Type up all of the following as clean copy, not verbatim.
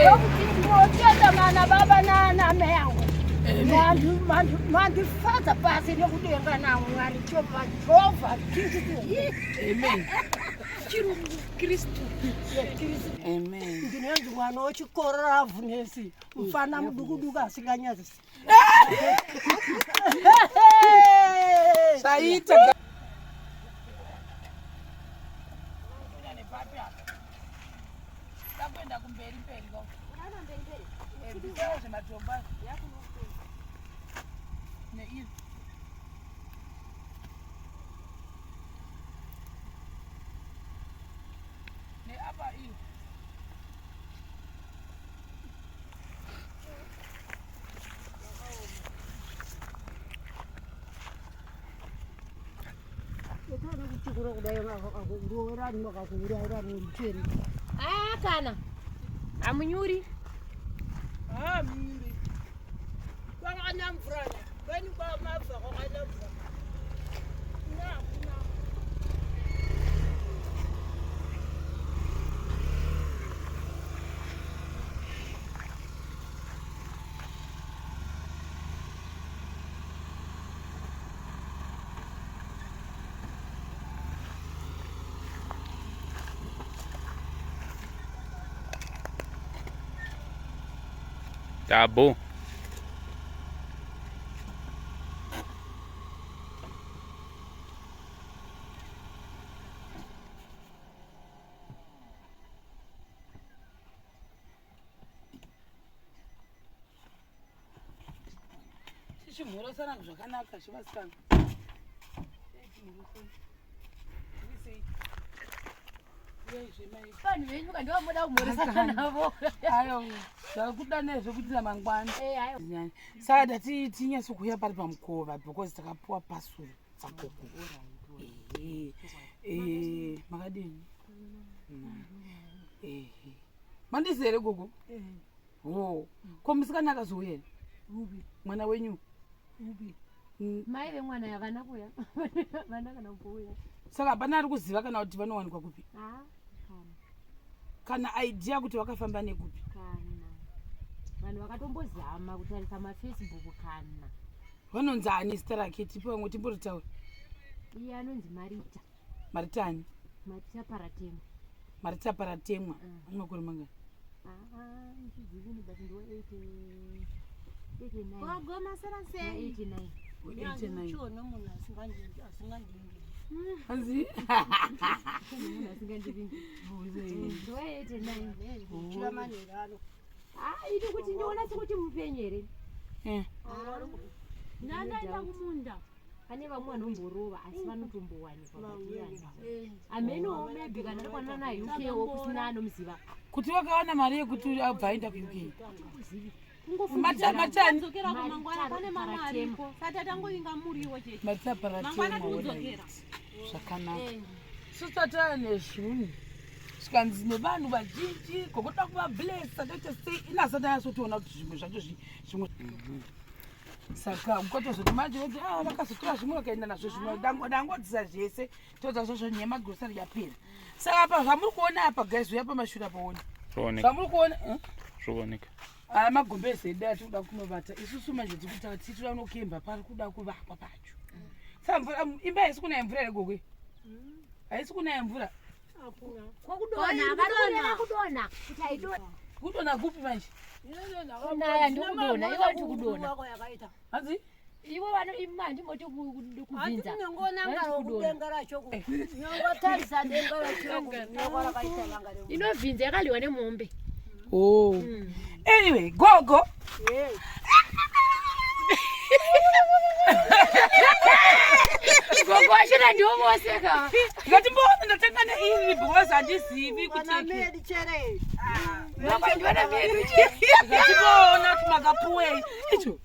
Ndokuti ndinotenda mana baba naana mai yangu. Mandifadza pasi nekudenga naMwari Jehovha Kristu. Amen. Chirungu Kristu. Amen. Ndinonzi mwana wechikoro Ravhunesi, mfana mudukuduku asinganyadzisi. Zvaita. Takuenda kumberi mberi ko. Eh, bvisai zvematombo. Neizvi. Neapa iri. Ah, kana hamunyuri. Ah, munyuri. Kwakana mvura. Kwenu kwamabva kwakana mvura. Na, na. Tá bom. Chichimhorosana zvakanaka chivasikana. Vanhu venyu ka ndivamoda kumhoresana navo. Ayo, zvakuda nezvekuitira mangwana. Eh, ayo. Saka ndati tinyatso kuuya pari pamukova because takapuwa pasuru dzagogo. Ehe. Eh, makadini? Ehe. Mandizi here gogo? Ho. Ko musikana akazouya here? Mwana wenyu? Mai vemwana havana kuuya. Vana kana kuuya. Saka hapana ari kuziva kana kuti vanowanikwa kupi? Ah, kana. Kana idea kuti vakafamba nekupi? Kana. Vanhu vakatombozama kutarisa mafacebook kana. Vanonzi ani zita rake tipe vamwe timbototaura. Iye anonzi Marita. Marita ani? Marita Paratemwa. Marita Paratemwa. Ane makore mangani? Ah, ndichizivini but ndiwo 89. Gogo masera sei? 89. 89. Chiona munhu asingandingi. Hanzi? Munhu asingandivingi. Ndiwo 89. Chira manheru ano. Ah, ini kuti ndiona sekuti mupenyu here? Eh. Ndandaenda kumunda. Pane vamwe vanomborova asi vanotombowanikwa but hamenowo maybe kana ari kwana UK wo kusina anomuziva. Kuti vakawana mari yekuti abva aenda kuUK. Hatimbozivi. Matani? Dzokera kumangwana pane mamwe Paratemwa. ariko. Sati atangovinga muriwo chete. Marita Mangwana Paratemwa. tinodzokera. Zvakanaka. Sister nezvinhu zvikanzi nevanhu vazhinji gogoda kuvablessa toita sei inasati anyatsotoona kuti zvimwe zvacho zvimwe saka ukatozoti manje voti a vakazotora zvimwe vakaenda nazvo zvimwe dangodzisa zvese todza zvazvo nyaya yemagrosari yapera. Saka apa zvamuri kuona apa guys, uya pamashure apo ona Zvooneka. zvamuri kuona, eh? Zvooneka. Aya magombezi edu atiri kuda kunovata isusu manje tiri kuti tiri kuda kunokemba pari kuda kuvakwa pacho. Saka mvura imba haisi kunaya mvura here gogwe? Haisi kunaya mvura? Kwakudonha, vari kureva kudonha kuti haidonha. Kudonha kupi manje? Kunaya ndokudonha, ivo vati kudonha. Hanzi? Ivo vano ima handimoti kubvinza. Handinongonanga racho. Nyongotarisa denga racho. Nyongo rakaita vanga remu. Inobvinza yakaliwa nemombe. Oh. Anyway, gogo. Gogo wachona ndiwo voseka. Ngatimboona ndatanga neiri because handizivi kuti Vana medu chere. Gogo ndiona medu. Ngatimboona kuti makapuwei. Icho.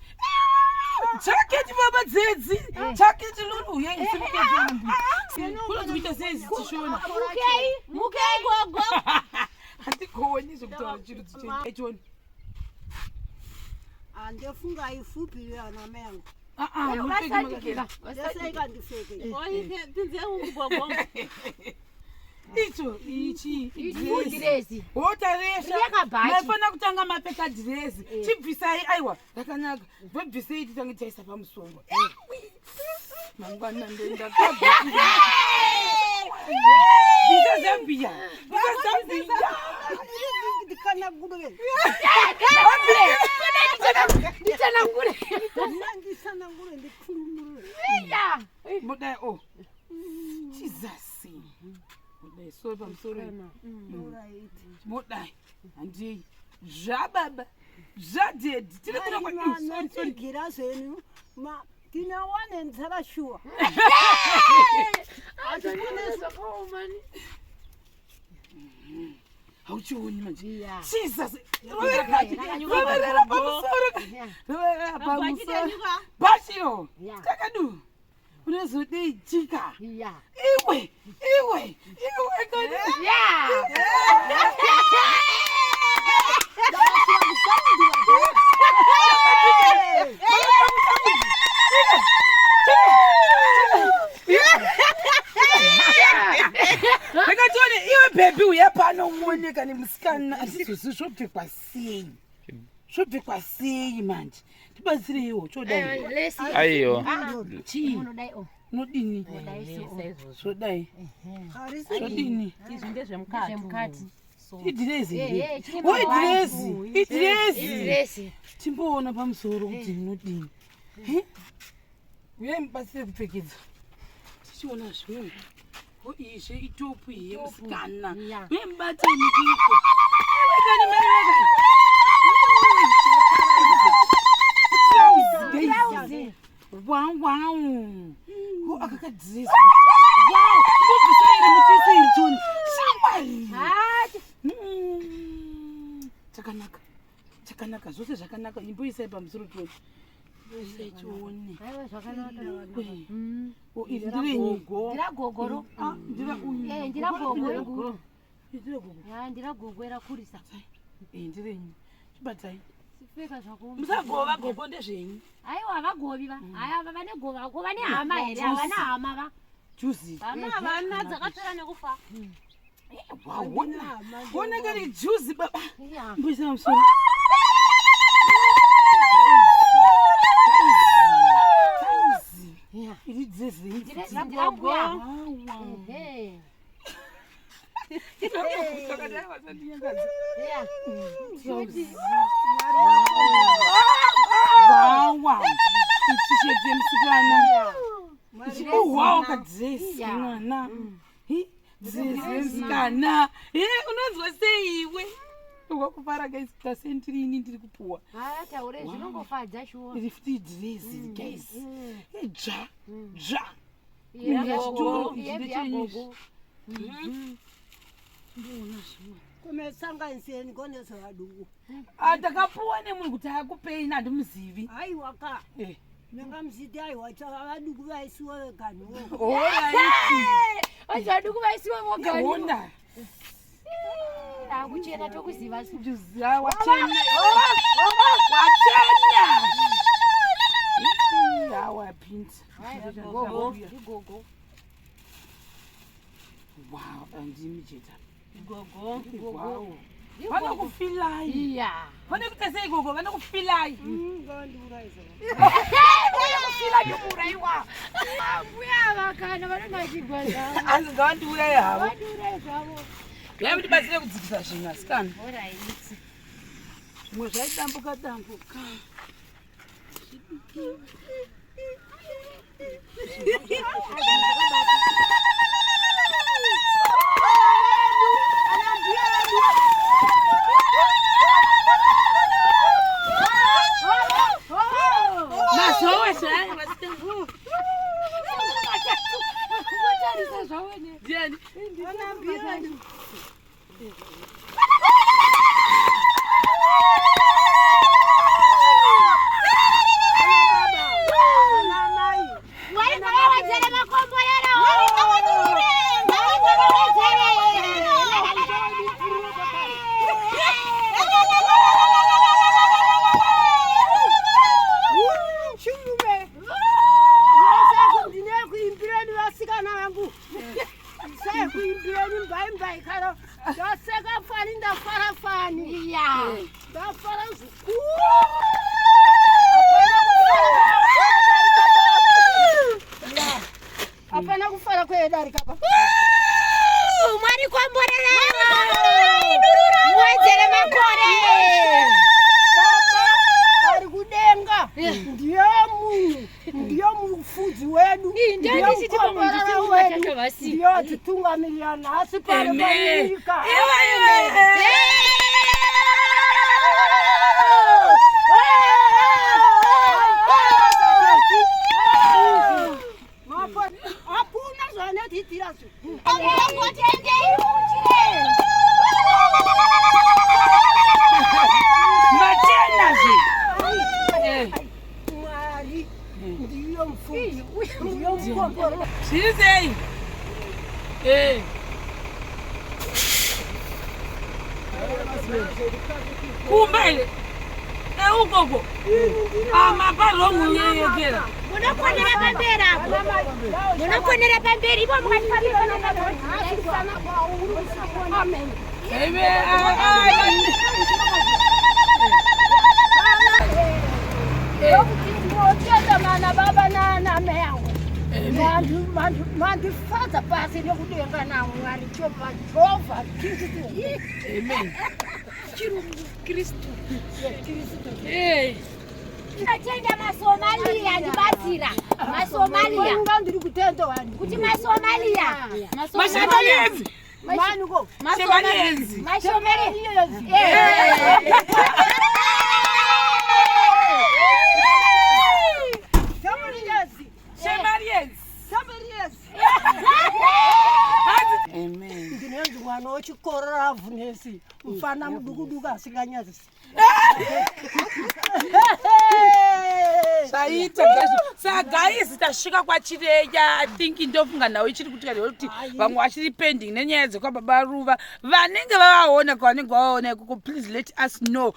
Chaketi baba dzedzi. Chaketi lulu ye isimuke jombi. Kunonzi kuita sei zitishona? Mukei, mukei gogo. Handigoni zvekutaura chiro chichena. Ichoni. Andofunga ifupi ana mai angu. Ah ah, mupfeke makadai. Ndese ikandifeke. Oike, pinze ungu gogo. Icho ichi Idhirezi. Wotaresha. Rakabhachi. Maifana kutanga mapfeka dhirezi. Chibvisai aiwa rakanaka. Vobvisei titange taisa pamusoro. Mangwana ndoenda kabhiki. Bvisa zambia. Bvisa zambia. Ndikanangure. Nditsanangure. Ndisanangure ndikhulumure. Ya. Modai oh. Jesus. Modai so pamusoro. Modai. Handei. Zvababa. Zvadhedhi. Tiri kuno kwa sorry sorry. Gira zvenyu. Ma tinawane nzara shuwa. Hauchioni manje. Ya. Jesus. Roverera pamusoro. Roverera pamusoro. Bachiro. Ya. Kakadu. Unozodei chika. Ya. Iwe, iwe, iwe kani. Ya. Ndakatione iwe bhebhi uya pano uone kani musikana handizozvi zvobvekwa sei zvobvekwa sei manje tibatsireiwo chodai Lesi. Aiwa. chii Unodai o. unodini Unodai so. zvodai Harisi zvodini Izvi ndezvemukati. Zvemukati. idhirezi Eh, here eh, chine o idhirezi mabhanzi. idhirezi Idhirezi. timboona pamusoro kuti rinodini He? Uyai mubatsire kupfekedza tichiona zvimwe o izve itopu iyi yemusikana Ya. uye mubate midiko Iwekani, mai wekani. Trousers, guys. Wow, wow. Oh, akakadhirezi. Wow, kubvisa iri mutiise iri tione. Shamwari. Hati. Chakanaka. Chakanaka, zvose zvakanaka. Imboisai pamusoro tione. Isai tione. Aiwa zvakanaka. Kwe. Oh, iri nderenyu. Ndira gogoro. Ah, ndira uyu. Eh, ndira gogo iguru. Ndira gogo. Ya, ndira gogo rakurisa. Eh, nderenyu. Chibatai. Sipfeka zvako. Musagova gogo ndezvenyu. Aiwa havagovi va. Aya vane gova ko vane hama here? Havana hama va. Juzi. Hama havana dzakapera nekufa. Waona. Ona kani juzi baba. Ya. Mboisa pamusoro. Guys. Ya. Iri dress renyu. Dhirezi ndira mbuya. Wow. Ehe. Zvakadai vasandinyangadza. Ya. Wawa. T-shirt yemusikana. Wow, kadresi Ya. mwana. Hi, dress yemusikana. He, unonzwa sei iwe? Wakufara guys, tasentirini ndiri kupuwa. Ah, taure zvinongofadza shuwa. Iri futi dress guys. Dzva, dzva. Ya Chitoro gogo. ichi Ya ndechenyu. gogo. kumesanganiseni konese vaduku. Ah, ndakapuwa nemunhu kuti akupei handimuzivi. Aiwa ka. Eh. Nanga musiti aiwa vaduku vaisiwa veganhuwo. Alright. Vanhu vaduku vaisiwa voga. Honda. Akuchena tokuziva su. Juza wachena. Wachena. Awa pinta. Gogo. Gogo. Wow, andimi cheta. Gogo. Wow. Vanokufilai. Iya. Vanokuita sei gogo? Vanokufilai. Ngavandiurayisa. Vanokufila nekuuraiwa. Mbuya vakana vanonakigwa zvavo. Hanzi ngavandiurai havo. Vandiurai zvavo. Uyai mundibatsire kudzikisa zvinhu asikana. Alright. Zvimwe zvaidambuka dambuka. Mazowe zvayo vasikana. Votarisa zvavo ne. Ndiani? Ana mai. Mwari ngavawedzere makomborero. Ndafara zvikuru. Hapana kufara kwedarika pa. Mwari komborerai. Muwedzere makore. Baba ari kudenga ndiye munhu, ndiye mufudzi wedu, ndiye mukomborera wedu, ndiye atitungamirira nhasi pano panyika. Hakuna zvaanotiitira zvo. Machenazve. Mwari ndiyo mufudzi, ndiyo mukomborera. Zviri sei? Eh. Kumba here? Eukoko. Amaparongu nyeyekera. Munoponera pamberi apo. Munoponera pamberi ipo mukati pamberi. Amen. Ebe. Ndinotenda mana baba nana mai yangu. Mandifadza pasi nekudenga naMwari Jehova Jehova Kristu. Amen. Kristu. Eh. Tinotenda maSomalia ndibatsira. MaSomalia. Inga ndiri kutenda wani. Kuti maSomalia. Mashemalienzi. Maniko. Shemalienzi. Masomalia. Somebody Shemalienzi. Somebody Amen. Ndinonzi mwana wechikoro ravhunesi mufana muduku duku asinganyadzisi. Zvaita guys. Saka guys, tasvika kwaChireya. I think ndofunga nhau ichiri kutika ndekuti vamwe vachiri pending nenyaya dzekwababa Ruva. Vanenge vavaona kwavanenge vavaona ikoko, please let us know.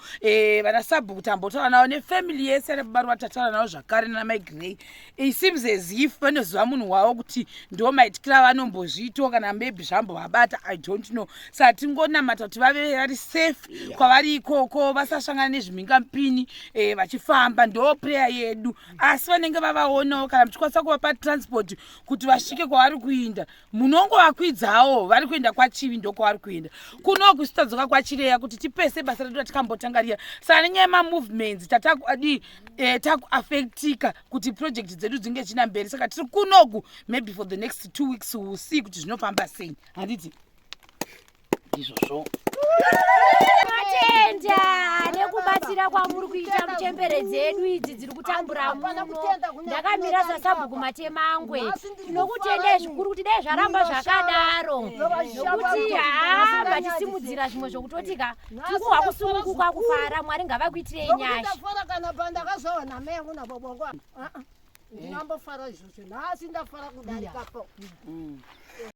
Vana sabhuku tambotaura navo nefamily yese yana baba Ruva, tataura navo zvakare nana Mai Grey. It seems as if vanoziva munhu wavo kuti ndo maitikira vanombozviitawo kana maybe zvambovabata, I don't know. Saka tingonamata kuti vave vari safe kwavari ikoko, vasasangana nezvimhingamupini vachifamba. Ndo prayer yedu. Asi vanenge vavaonawo, kana muchikwanisa kuvapa transport kuti vasvike kwavari kuinda, munongovakwidzawo. Vari kuenda kwaChivi, ndokwavari kuenda kunoku. Isu tadzoka kwaChireya kuti tipese basa redu ratikambotanga riya. Saka nenyaya yemamovements tatakudii, takuaffectika kuti project dzedu dzinge china mberi. Saka tiri kunoku maybe for the next 2 weeks. We'll see kuti zvinofamba sei, handiti ndizvozvo? Tinotenda nekubatsira kwamuri kuita muchembere dzedu idzi dziri kutambura muno. Ndakamira sasabhuku Matemangwe. Tinokutendai zvikuru kuti dai zvaramba zvakadaro, nokuti haa, matisimudzira zvimwe zvokutoti ka tikuhwa kusununguka, kufara. Mwari ngavakuitirei nyasha. Ndafara kana pandakazoona mai yangu nababa vangu. Ndinambofara izvozvo, nhasi ndafara kudarikapo.